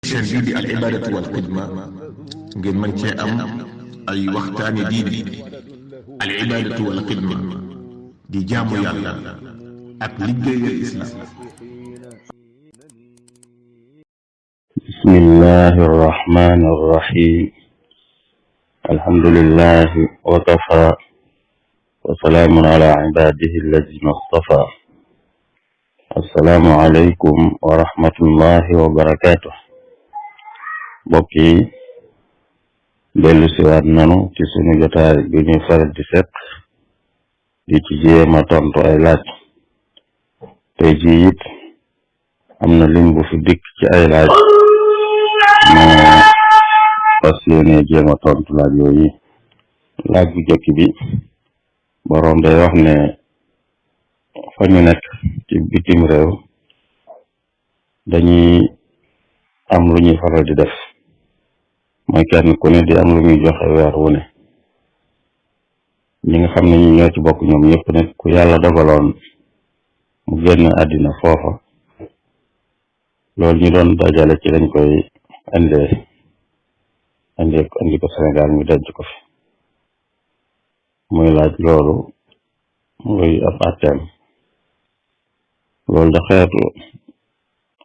chaîne bii di al ibadatu wal xidma ngeen mën cee am ay waxtaani diine. al ibadatu wal xidma di jaamu yàlla ak liggéeyal islam. bismillahi arrahmani arrahim alhamdulillahi wa kafa wa salaamun ala ibadihi alladina stafa. assalaamu aleykum wa rahmatullahi wa barakatuh. mbokk yi dellu siwaat nanu ci sunu jotaay bi ñuy faral di fekk di ci jéema tontu ay laaj. tey jii it am na lim bu fi dikk ci ay laaj moo fas yéene jéema tontu laaj yooyu. laaj bu jëkk bi boroom day wax ne fa ñu nekk ci bitim réew dañuy am lu ñuy faral di def, mooy kenn ku ne di am lu muy joxe weer wu ne. ñi nga xam ne ñi ñoo ci bokk ñoom ñëpp nag ku yàlla dogaloon mu génn àddina foofa, loolu ñu doon dajale ci lañ koy indi ko Sénégal ñu denc ko fi. muy laaj loolu muy ab àtteem. loolu da xeetu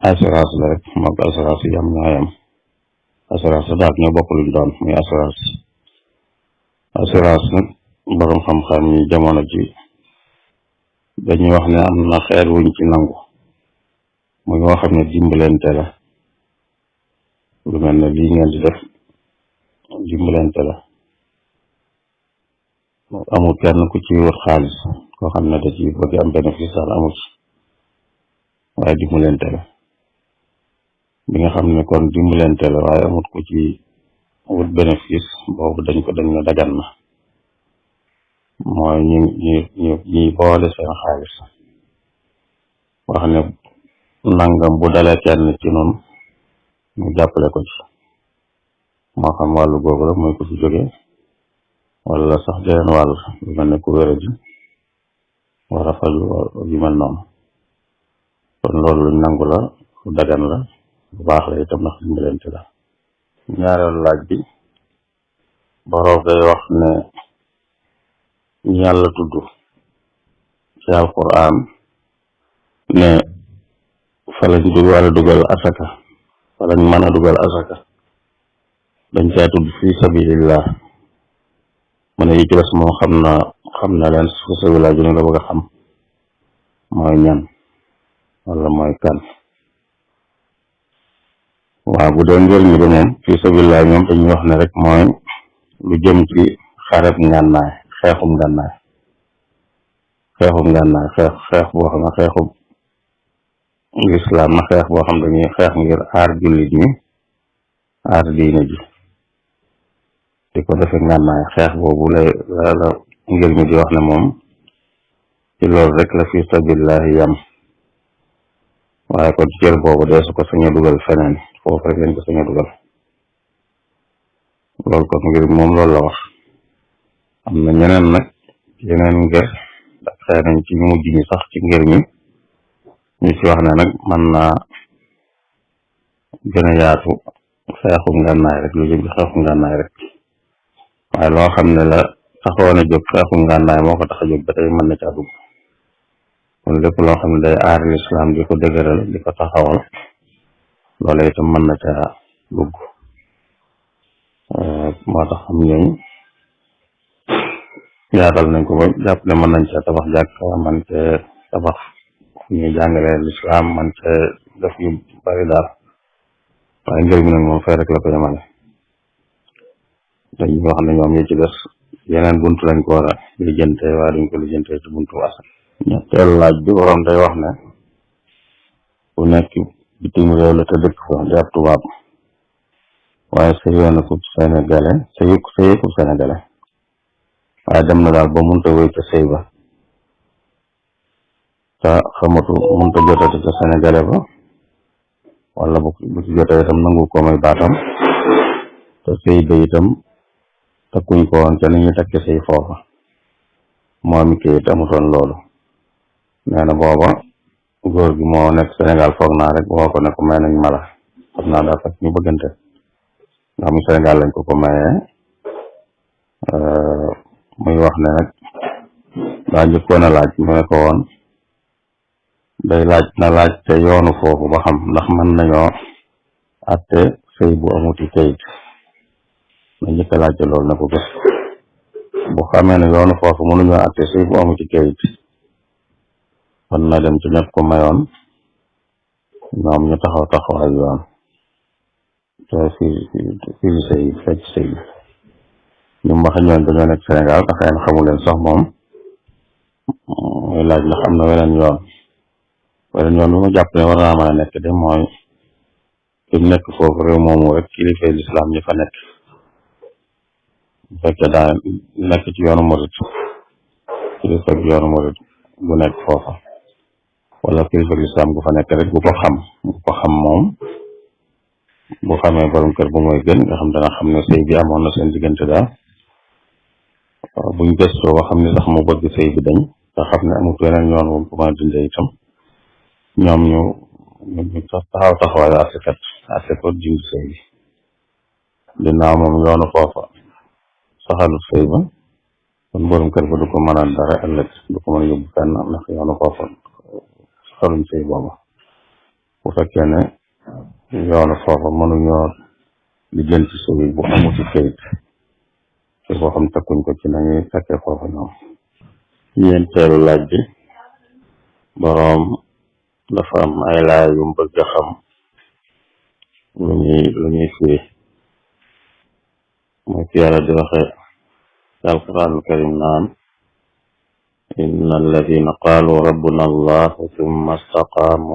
assurance la rek, moog assurance yi am ñooyam. assurance la daal ñoo bokk luñ doon, muy assurance nag boroom xam-xam yi jamono ji dañuy wax ne am na xeet wuñ ci nangu, muy woo xam ne dimbalante la. lu mel ne lii ngeen di def dimbalante la, amul kenn ku ci wut xaalis koo xam ne da ci bëgg am bénéfice daal amul ci, waaye dimbalante la. bi nga xam ne kon dimbalante la waaye amut ku ci wut bénéfice, boobu dañ ne dagan na. mooy ñi boole seen xaalis wax ne nangam bu dalee kenn ci noonu ñu jàppale ko ci, moo xam wàllu googu la mooy ko fi jóge wala sax geneen wàll lu mel ne ku wére ji war a faju yu mel noonu. kon loolu luñ nangu la, lu dagan la, bu baax la itam ndax dimbalante la. ñaareelu laaj bi boroom day wax ne ñu yàlla tudd ci alquran ne fa lañ dugal asaka, fa lañ mën a dugal asaka, dañ caa tudd fi sabilillah. mu ne yi ci des moom xam na leen fi sabilillah ju ne la bëgg a xam mooy ñan wala mooy kan. waaw bu dee njëriñ bi moom fi sabilillah ñoom dañuy wax ne rek mooy lu jëm ci xareb ngànnaay, xeexum ngànnaay, xeex boo xam ne xeexum lislaam na, xeex boo xam dañuy xeex ngir aar jullit ñi, aar diine ji, di ko defe ngànnaay. xeex boobu la ngir mi di wax ne moom ci loolu rek la fi sabilillahi yam, waaye kon ci cër boobu dee su ko sañ a dugal feneen, foofu rek lañ ko sañ a dugal. loolu kon ngir moom loolu la wax. am na ñeneen nag yeneen ngir ak xëy nañ ci mujj ñi sax ci ngir mi ñu ci wax ne nag mën naa gën a yaatu xeexum ngànnaay rek, lu jëm ci xeexum ngànnaay rek. waaye loo xam ne la taxoon a jóg xeexum ngànnaay moo ko tax a jóg ba tey mën na caa dugg. kon lépp loo xam ne day aar lislaam di ko dëgëral di ko taxawal, loola itam mën na caa dugg. moo tax am ñooñ yaatal nañ ko ba jàpp ne mën nañ cee tabax jàkka, man cee tabax fu ñuy jàngalee lislaam, man cee def yu bari daal. waaye ngir mi nag moom fay rek la ko yemale. dañuy wax ne ñoom yi ci des yeneen buntu lañ ko war a lijjante, waaye duñ ko lijjante ci buntu asaka. ñetteelu laaj bi borom day wax ne bu nekk bitim réew la te dëkk fa di ab tubaab, waaye sëyoo na ko sénégalais, sëyu ko sénégalais, waaye dem na daal ba munta wéy ca sëy ba, te xamatu munta jotati ca sénégalais ba, wala bu ci jotee itam nangu ko may baatam, te sëy ba itam takkuñ ko woon ca ni ñu takke sëy foofa, moom i kayit amutoon loolu. nee na booba góor gi moo nekk Sénégal foog naa rek woo ko ne ko may nañ mala xam naa daa fekk ñu bëggante nga xam ne Sénégal lañ ko mayee muy wax ne nag daa njëkkoon a laaj mu ne ko woon day laaj na laaj te yoonu foofu ba xam ndax mën nañoo atte sëy bu amuti kayit na njëkk a laajte loolu na ko gës bu xamee ne yoonu foofu mënuñoo atte sëy bu amuti kayit kon na dem ci ñëpp ko mayoon ñoom ñu taxaw taxawaay yoon te fii sëy fecc sëy ñu wax ñoon dañoo nekk Sénégal te xëy na xamu leen sax moom muy laaj ndax am na weneen yoon bi mu jàpp ne war naa mën a nekk de mooy fi mu nekk foofu réew moomu rek kilifay lislaam ñi fa nekk bu fekkee daa nekk ci yoonu murit kilifa bi yoonu murit bu nekk foofa wala kilifa lislaam gu fa nekk rek bu ko xam moom bu xamee borom kër bu mooy gën nga xam dana xam ne sëy bi amoon na seen diggante daal buñ gëstoo ba xam ne sax mu bëgg sëy bi dañ te xam ne amut weneen yoon wu ko mën a dindee itam ñoom ñu taxawaayu àtte ko dindi sëy bi ginnaaw moom yoonu foofa saxalut sëy ba kon borom kër ba du ko mën a dara ëllëg du ko mën a yóbbu fenn ndax yoonu foofa saxaluñ sëy booba bu fekkee ne yoonu foofa mënuñoo lijjanti sëy bu amuti kayit te boo xam takkuñ ko ci nañuy takkee foofa ñoom ñeenteelu laaj bi boroom dafa am ay laay yu bëgg a xam lu ñuy firi mooy fi yàlla di waxe ci alquranul karim naan inna alladina qaalu rabbuna allahu thumma istaqaamu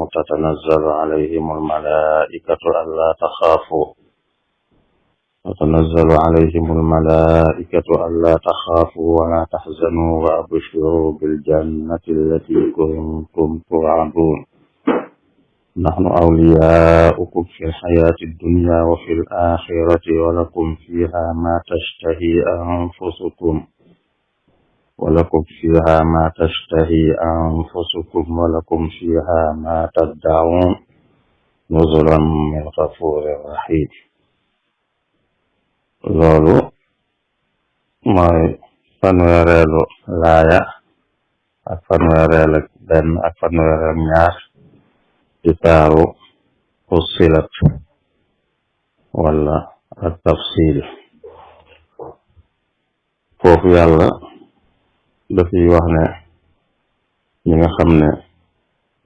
tatanazzalu alayhim almalaikatu allaa taxaafu wa laa taxzanuu wa abshiruu biljannati allati kuntum tuu'aduun nahnu awliyaa'ukum fi lxayaati dunya wa fi l-aaxirati wa lakum fiihaa maa tashtahii anfusukum wa lakum fiihaa maa tad'uun nuzulan min gafuurin rahiim. loolu mooy fanweereelu laaya ak fanweereel ak benn ak fanweereel ak ñaar ci taaru Fussilat wala ak tafsiil foofu yàlla dafiy wax ne ñi nga xam ne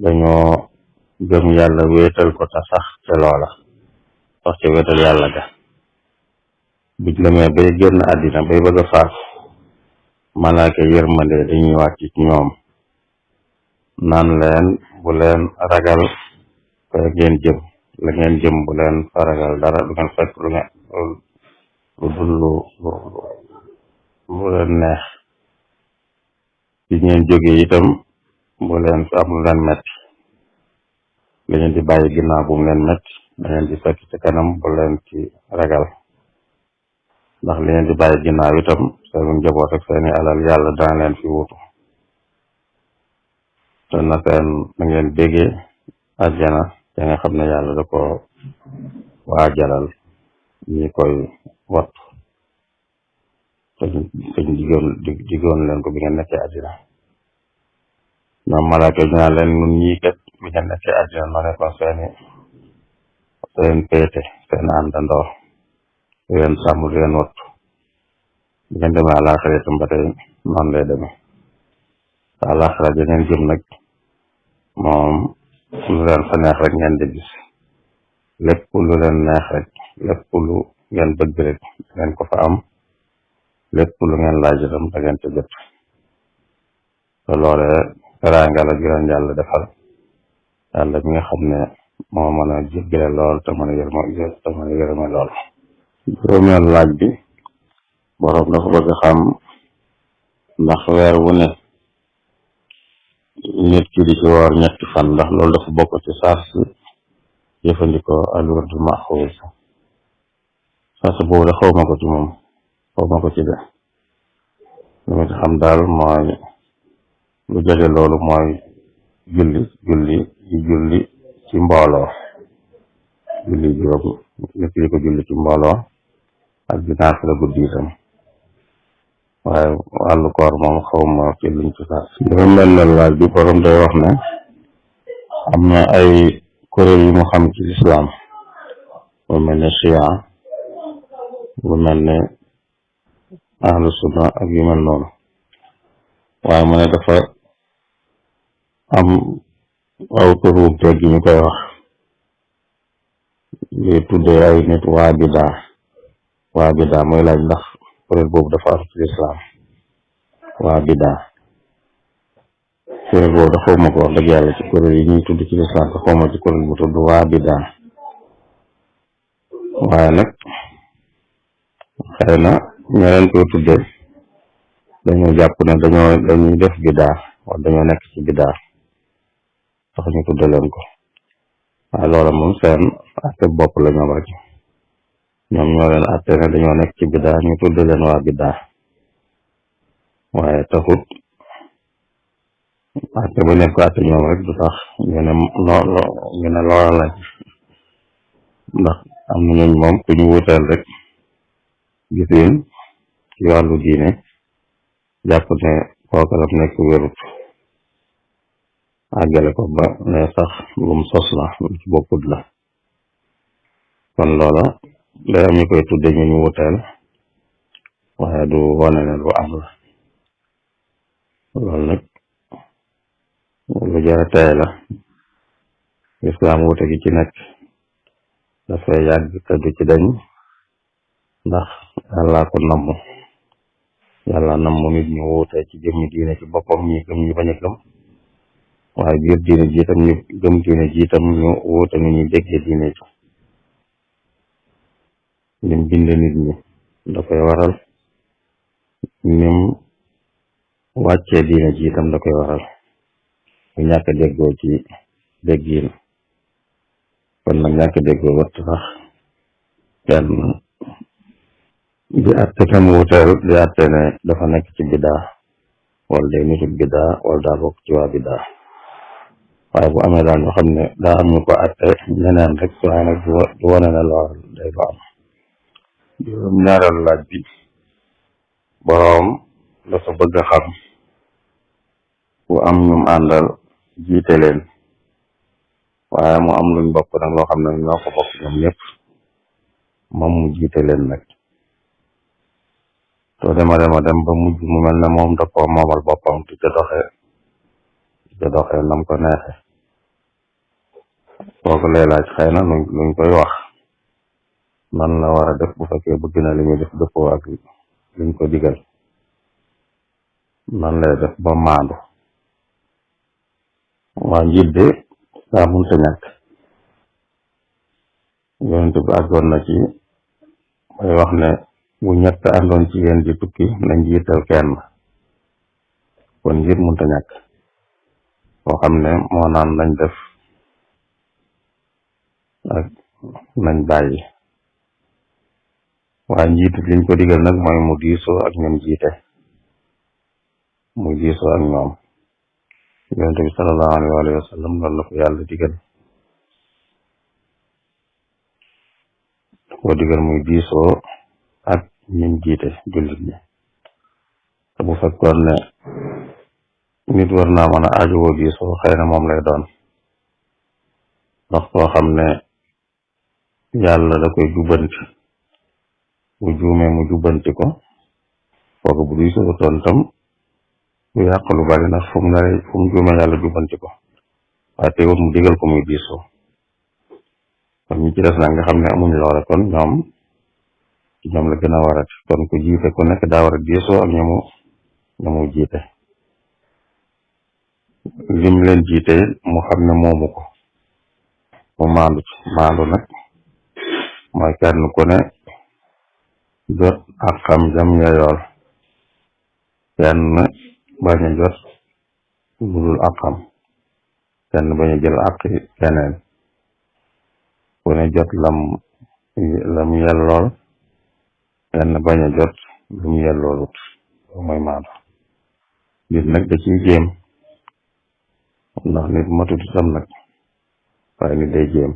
dañoo gëm yàlla wéetal ko ta sax ca loola sax ca wéetal yàlla ga buñ demee bay génn àddina bay bëgg a faat malaaka yërmande dañuy wàcc ci ñoom naan leen bu leen ragal fa ngeen jëm la ngeen jëm bu leen fa ragal dara du ngeen fekk lu dul lu leen neex ci ngeen jógee itam bu leen fi am lu leen metti la ngeen di bàyyi ginnaaw bu mu leen metti la ngeen di fekk ci kanam bu leen ci ragal ndax li ngeen di bàyyi ginnaaw itam seen njaboot ak seeni alal yàlla dana leen fi wutu te na ngeen béggee àjjana te nga xam ne yàlla da ko waajalal ñi koy wattu te digoon leen ko bi ngeen nekkee àddina ñoom malaaka ñu naan leen nun ñii kat bi ngeen nekkee àddina noo nekkoon seen péete seen àndandoo di leen sàmm di leen wattu bi ngeen demee àllaaxira itam ba tey noonu lay demee te àllaaxira ja ngeen jëm nag moom lu leen fa neex rek ngeen di gis lépp lu leen neex rek lépp lu ngeen bëgg rek ngeen ko fa am lépp lu ngeen laaj itam da ngeen ca jot te loole teraanga la ju leen yàlla defal yàlla mi nga xam ne moo mën a jéggale lool te mën a yërëme lool. juróomeel laaj bi boroom dafa bëgg xam ndax weer wu ne nit ki di ci woor ñetti fan ndax loolu dafa bokk ci sars jëfandikoo al-wirdul maxuus sars boobu de xawma ko ci moom xawma ko ci de lu ma ci xam daal mooy lu jege loolu mooy julli ci mbooloo julli juróom nit di ko julli ci mbooloo ak di naafila guddi itam waaye wàllu koor moom xawma ci luñ ci sax dafa mel ne laaj bi borom day wax ne am na ay kuréel yu mu xam ci lislaam lu mel ne chia lu mel ne ahlu sunna ak yu mel noonu waaye mu ne dafa am aw turu tegg ñu koy wax li tuddee ay nit waa bidaa mooy laaj ndax kuréel boobu dafa am ci lislaam waa bidaa kuréel boobu da xawma ko wax dëgg yàlla ci kuréel yi ñuy tudd ci lislaam te xawma ci kuréel bu tudd waa bidaa waaye nag xëy na ñoo leen koy tudde dañoo jàpp ne dañuy def bidaa wala dañoo nekk ci bidaa tax ñu tudde leen ko waaye loola moom seen atte bopp la ñoom rek ñoom ñoo leen atte ne dañoo nekk ci bidaa ñu tudde leen waa bidaa waaye taxut atte ba nekk ko atte ñoom rek du tax ñu ne loola lañ ndax am na ñooñ moom ku ñu wuteel rek gisin ci wàllu diine jàpp ne kooku daf nekk wérut àggale ko ba ne sax lum sos la lu ci bopput la kon loola day am ñu koy tudde ñu wuteel waaye du wane ne lu am la loolu nag lu jara tey la islaam wute gi ci nekk dafay yàgg te du ci dañ ndax yàllaa ko namm yàlla namm nit ñu wuute ci jëmmi diine ci boppam ñi gëm ñu bañ a gëm waaye biir diine ji itam ñu gëm diine ji itam ñu wuute nu ñuy déggee diine ji lim bind nit ñi da koy waral nim wàccee diine ji itam da koy waral bu ñàkk déggoo ci déggiin kon nag ñàkk déggoo watt sax kenn di atte kam wuteel di atte ne dafa nekk ci bidaa wala day nitu bidaa wala daa bokk ci waa bidaa waaye bu amee daal ñoo xam ne daa am ñu ko atte ñeneen rek waaye nag du wane ne lool day lu am juróom ñaareelu laaj bi boroom dafa bëgg a xam bu am ñum àndal jiite leen waaye mu am luñ bokk nag loo xam ne ñoo ko bokk ñoom ñëpp moom mu jiite leen nag to dema dem ba mujj mu mel ne moom da ko moomal boppam te ca doxee nam ko neexe kooku lay laaj xëy na luñ koy wax nan la war a def bu fekkee bëgg na li muy def dëppoo ak liñ ko digal nan lay def ba maandu waa njiit de daa munta ñàkk yonent bi àggoon na ci may wax ne bu ñett àndoon ci yéen di tukki nañ jiital kenn kon njiit munta ñàkk koo xam ne moo naan nañ def ak nañ bàyyi waaye njiit liñ ko digal nag mooy mu diisoo ak ñoom jiite mu diisoo ak ñoom yonent bi sallallahu alayhi wa sallam loolu la ko yàlla digal ko digal muy diisoo ak ñun jiite jullit ñi te bu fekkoon ne nit war naa mën a aajowoo diisoo xëy na moom lay doon ndax koo xam ne yàlla da koy jubbanti bu juumee mu jubbanti ko kooku bu diisoo toon tam bu yàq lu bari ndax fu mu juumee yàlla jubbanti ko waaye teewul mu digal ko muy diisoo kon ñi ci des nag nga xam ne amuñ loola kon ñoom la gën a warati kon ku jiite ku nekk daa war a diisoo ak ñamu jiite lim leen jiite mu xam ne moomu ko mu maandu ci maandu nag mooy kenn ku ne jot ak xam jam yayool kenn bañ a jot budul ak xam kenn bañ a jël ak keneen ku ne jot lam yellool kenn bañ a jot lu mu yelloolut mooy maandu nit nag da ciy jéem ndax nit matut itam nag waaye nit day jéem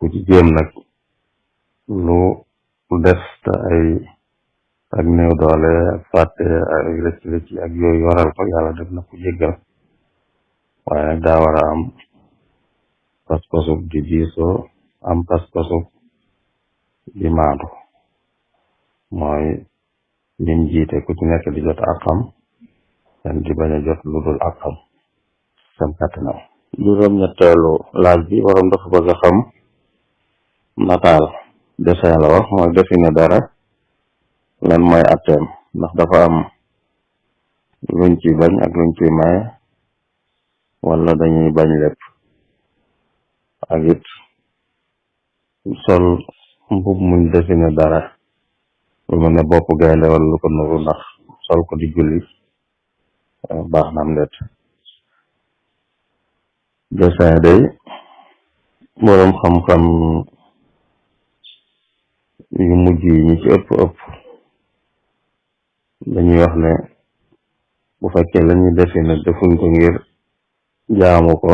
ku ci jéem nag lu des te ay ak néew doole ak fàtte ak rëcc ak yooyu waral ko yàlla def na ko jéggal waaye nag daa war a am pas-pasub di diisoo am pas-pasub di maandu mooy lim jiite ku ci nekk di jot àqam ten di bañ a jot lu dul àqam sam kàttanam juróom-ñetteelu laaj bi waroon dafa bëgg a xam nataal dessin la wax mooy dessiner dara lan mooy atteem ndax dafa am luñ ci bañ ak luñ ci maye wala dañuy bañ lépp ak it sol mbub muñ dessiner dara lu mel ne bopp gaynde wala lu ko nuru ndax sol ko di julli baax na am ndet dessin day boroom xam-xam yu mujj yi ñi ci ëpp dañuy wax ne bu fekkee la ñuy dessiner defuñ ko ngir jaamu ko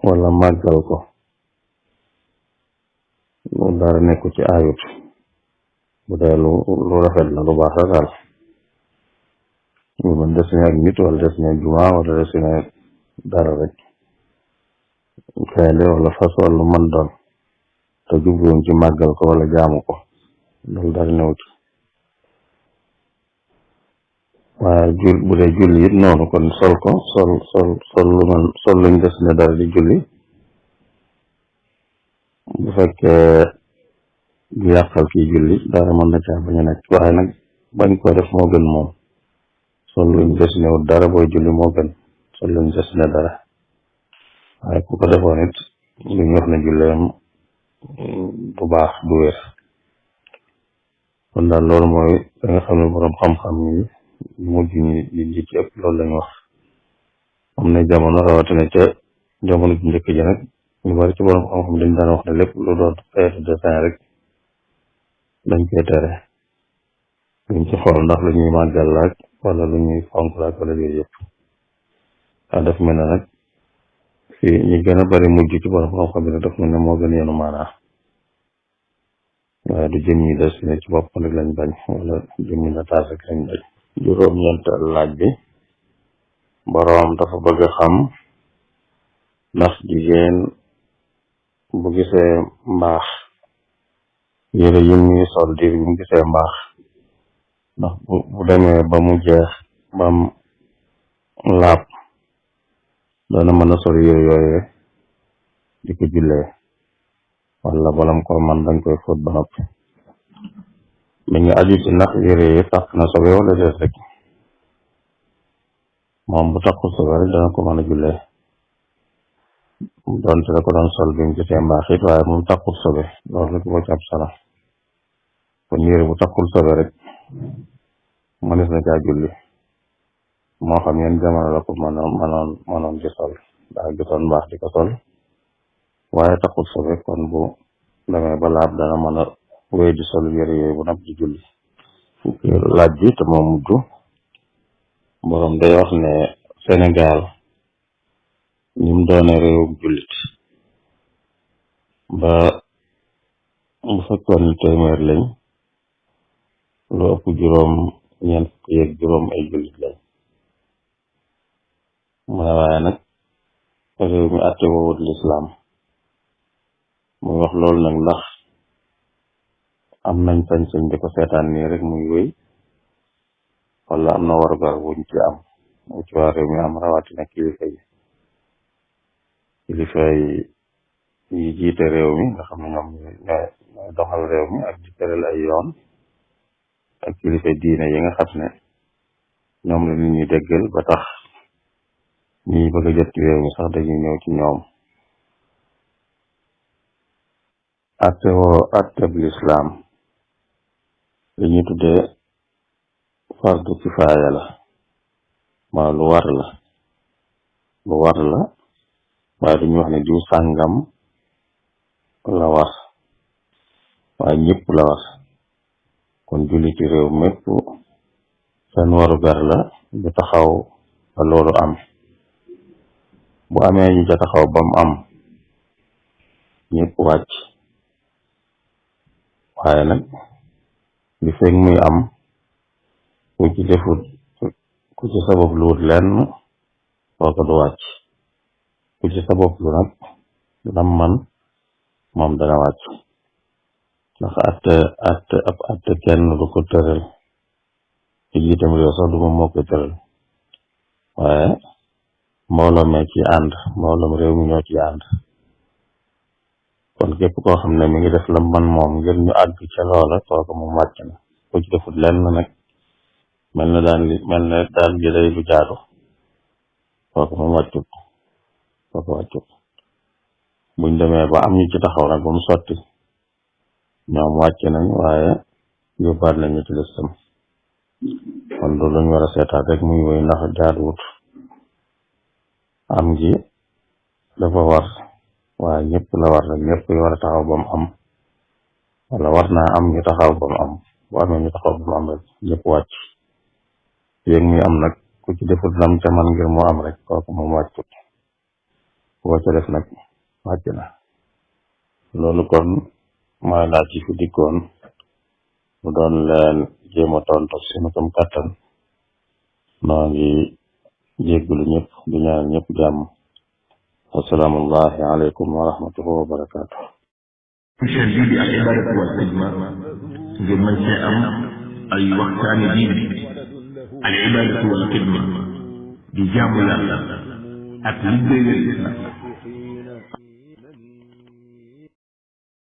wala màggal ko lu dara nekku ci ayut bu dee lu rafet la lu baax la daal ñu mën dessiner ak nit wala dessiner juma wala dessiner dara rek gaynde wala fas wala mën doon te jubluwoon ci màggal ko wala jaamu ko loolu dara new ci waaye bu dee julli it noonu kon sol luñ dessiner dara di julli bu fekkee du yàqal kii julli dara mën na caa bañ a nekk waaye nag bañ ko def moo gën moom sol luñ dessiné wut dara booy julli moo gën sol luñ dessiné dara waaye ku ko defoon it luñ wax ne julleem bu baax du wér kon daal loolu mooy da nga xam ne boroom xam-xam yi mujj ñi ci ëpp loolu lañ wax am na jamono rawatina ca jamono ju njëkk ji nag ñu bari ci boroom xam-xam dañ daan wax ne lépp lu doon xeetu dessin rek dañ koy tere luñ ci xool ndax lu ñuy màggal laak wala lu ñuy fonk laak wala yooyu yëpp a def mel ne nag fii ñi gën a bari mujj ci boroom xam-xam bi nag daf mel ne moo gën yenu maanaa waaye du jëm ñi des ne ci bopp rek lañ bañ wala jëm ñi na taas rek lañ bañ juróom-ñeenteel laaj bi boroom dafa bëgg a xam ndax jigéen bu gisee mbaax yére yi muy sol diir bi mu gisee mbaax ndax bu demee ba mu jeex bam laab doona mën a sol yére yooyee di ko jullee wala balam ko man dañ koy fóot ba noppi mi ngi aju ci ndax yére yi taq na sobe wala déet rek moom bu taqul sobe rek dana ko mën a jullee doonte da ko doon sol bi mu gisee mbaax it waaye moom taqul sobe loolu rek moo ci ab sala kon yére bu taqul sobe rek mënees na caa julli moo xam yeen jamono la ko mënoon di sol daa gisoon mbaax di ko sol waaye taqul sobe kon bu demee ba laab dana mën a wéy di sol yére yooyu bu nag di julli laaj bi te moo mujj boroom day wax ne Sénégal ni mu doone réewum jullit ba bu fekkoon ni téeméer lañ lu ëpp juróom ñeent fukk yeeg juróom ay jullit lañ mu ne waaye nag réew mi àtte woowut lislaam muy wax loolu nag ndax am nañ sañ-sañ di ko seetaan nii rek muy wéy wala am na warugar wuñ ci am wu ci waa réew mi am rawatina kilifa yi jiite réew mi nga xam ne ñoom ñooy doxal réew mi ak di tëral ay yoon ak kilifa diine yi nga xam ne ñoom la nit ñi déggal ba tax ñi bëgg a jot ci réew mi sax dañuy ñëw ci ñoom atte woo atteb lislaam li ñuy tuddee fardu kifaaya la maa lu war la waaye duñu wax ne diw sàngam la war waaye ñëpp la war kon julliti réew mépp seen warugar la ñu taxaw ba loolu am bu amee ñu ca taxaw ba mu am ñëpp wàcc waaye nag li fekk muy am ku ci defut ku ci sabab lu wut lenn kooku du wàcc ku ci sabab lu nag lam man moom dana wàcc ndax atte kenn du ko tëral ci jiitam réew sax du moom moo koy tëral waaye mbooloo mee ci ànd mbooloom réew mi ñoo ci ànd kon képp koo xam ne mi ngi def la man moom ngir ñu àgg ca loola kooku moom wàcc na ku ci defut lenn nag mel na daal gi day lu jaadu kooku moom wàccut buñ demee ba am ñu ci taxaw nag ba mu sotti ñoom wàcc nañ waaye yóbbaat nañu ci listam kon du luñ war a seetaat rek muy woy ndax jaaduwut am gi dafa war waaye ñëpp la war rek ñëpp yi war a taxaw ba mu am wala war naa am ñu taxaw ba mu am bu amee ñu taxaw ba mu am rek ñëpp wàcc yéeg muy am nag ku ci defut lam ca man ngir mu am rek kooku moom wàccut boo ca def nag wàcc na loolu kon mooy laaj ci fi dikkoon mu doon leen jéem a tontu suñu kam kàttan noo ngi jéggulu ñëpp di ñaan ñëpp jàmm wasalaamullahi aleykum wa rahmatullahi wa barakaatu chaîne bii di al ibadatu wal xidma ngir mën cee am ay waxtaani diine al ibadatu wal xidma di jaamu yàlla ak liggéeyal islam